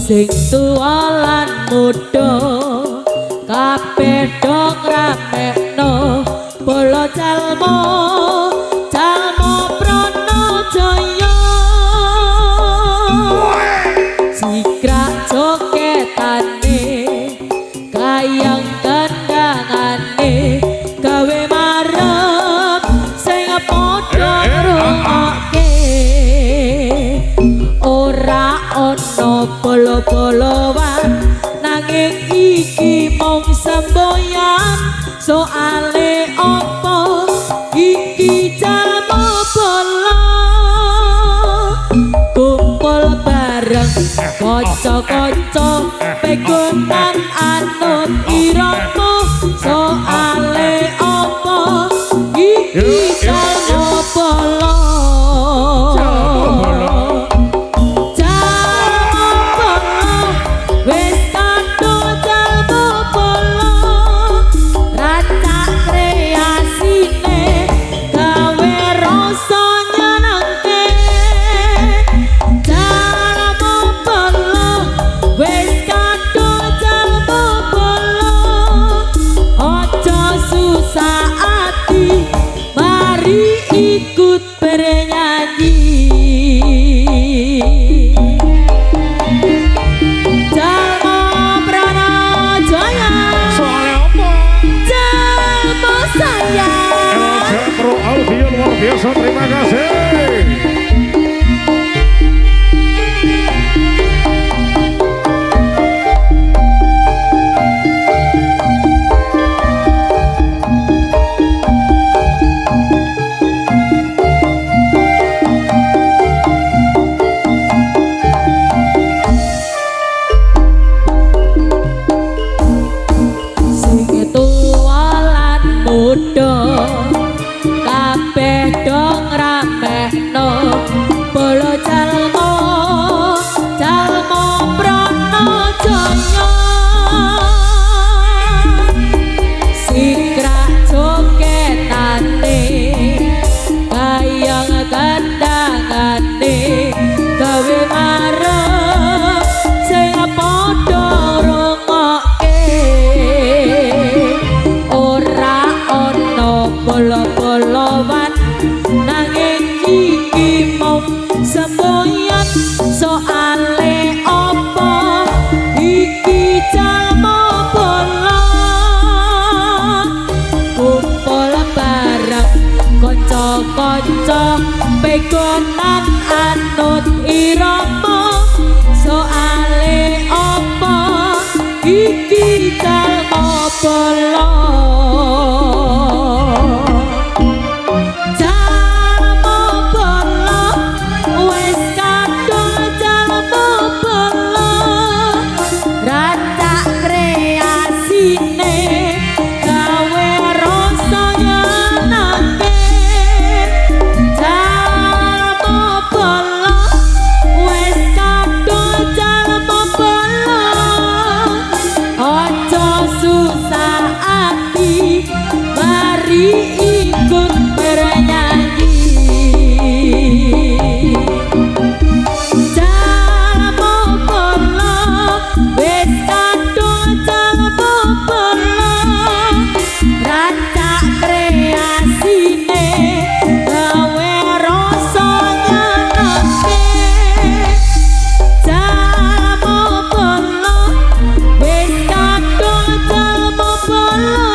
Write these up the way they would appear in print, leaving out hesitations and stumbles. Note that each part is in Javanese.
Sing tuwa lan muda kabeh do ngramekno bala jalma jalma prana jaya. Sikrak joketane kayang kendangane gawe marep sing padha ngrungokke. Ora ana bala-balawan nanging iki mung semboyan, soale apa iki jalma bala kumpul bareng kanca-kanca pegonan anut irama, soale apa iki jalma bala. Jalma bala wis kadung jalma bala, rancak kreasine gawe rasa nyenengke. Jalma bala wis kadung jalma bala, aja susah ati mari ikut bernyanyi. Jalma Prana Jaya, Soale apa? jalma sayang. LC Pro Audio luar biasa, terima kasih. Sing tuwa lan muda kabeh do ngramekno bala jalma jalma prana jaya. Sikrak joketane kayang kandangane gawe marep sing padha ngrungokke. Ora ana bala-balawan nanging iki mung semboyan, soale apa iki jalma bala kumpul bareng kanca-kanca pegonan anut irama, soale apa iki jalma bala. Jalma bala wis kadung jalma bala, rancak kreasine gawe rasa nyenengke. Jalma bala wis kadung jalma bala, aja susah ati mari ikut bernyanyi. Jalma bala wis kadung jalma bala, rancak kreasine gawe rasa nyenengke. Jalma bala wis kadung jalma bala,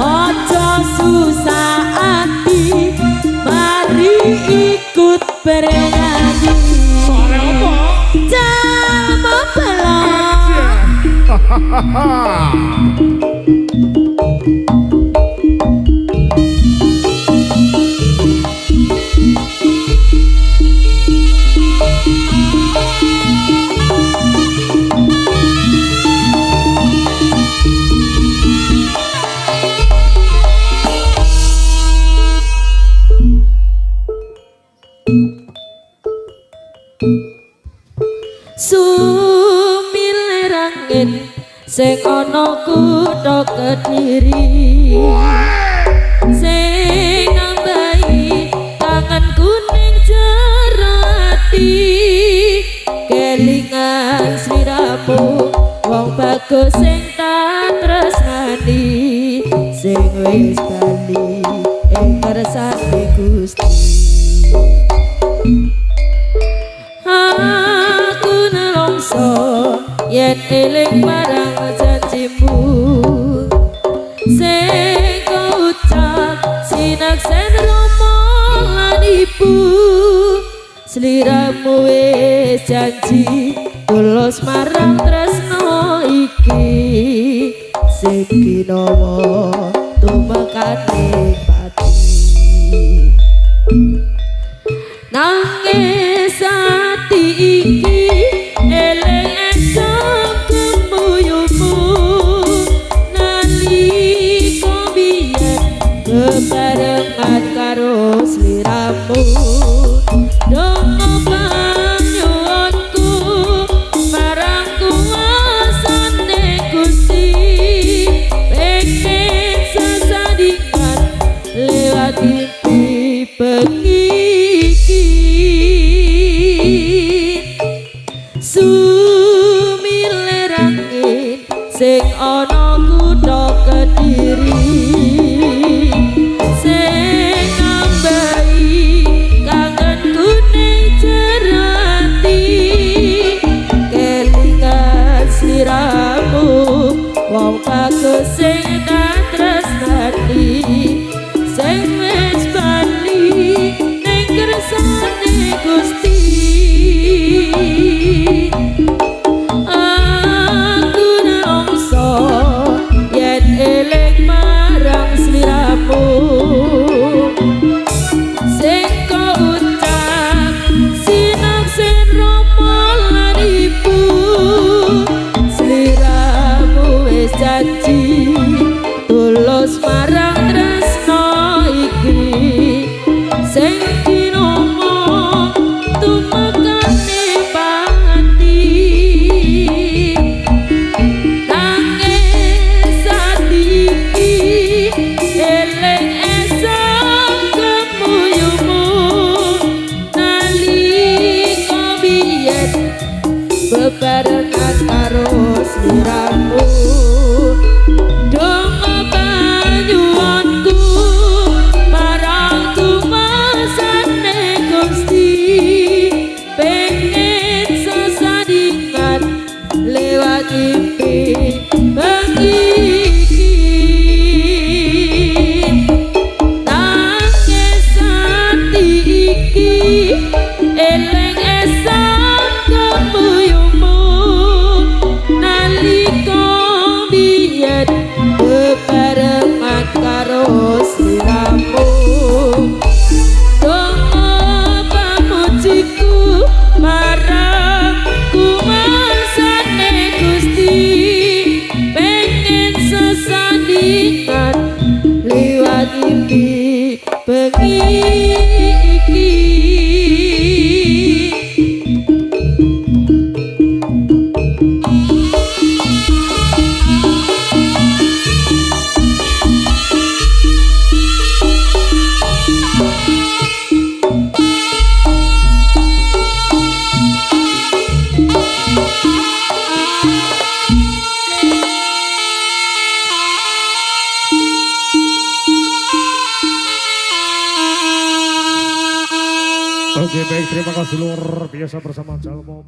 aja susah ati mari ikut bernyanyi. Soale apa? Jalma bala. Sumilir angin sing ana kutha Kediri, sing nambahi kangen kuning jero ati. Kelingan wong bagus sing tak tresnani, sing wis bali ing kersane Gusti. Aku nelongso yen eling marang janjimu, sing ucap sinaksen rama lan ibu. Sliramu wis janji tulus marang tresno iki, sing kinawa tumekane pati. Nangis ati iki eling esem kemuyumu, nalika biyen bebarengan karo sliramu. Donga panyuwunku marang kuwasane Gusti, pengen sesandingan lewat mimpi bengi iki. Sumilir angin sing ana kutha Kediri, sing nambahi kangenku ning jero ati. Kelingan sliramu wong bagus sing tak tresnani, sing wis bali ning kersane Gusti. Aku nelongso yen eling marang sliramu, sing kok ucap sinaksen rama lan ibu. Sliramu wis janji tulus marang tresno iki, sing kinomo tumekane pati. Nangis ati iki eling esem kemuyumu, nalika biyen bebarengan karo sliramu. Donga panyuwunku marang kuwasane Gusti, pengen sesandingan lewat mimpi bengi iki. Nangis ati iki eling esem kemuyumu, nalika biyen bebarengan karo sliramu. Donga pamujiku marang kuwasane Gusti, pengen sesandingan liwat mimpi bengi iki. Oke baik, terima kasih luar biasa bersama Jalmo.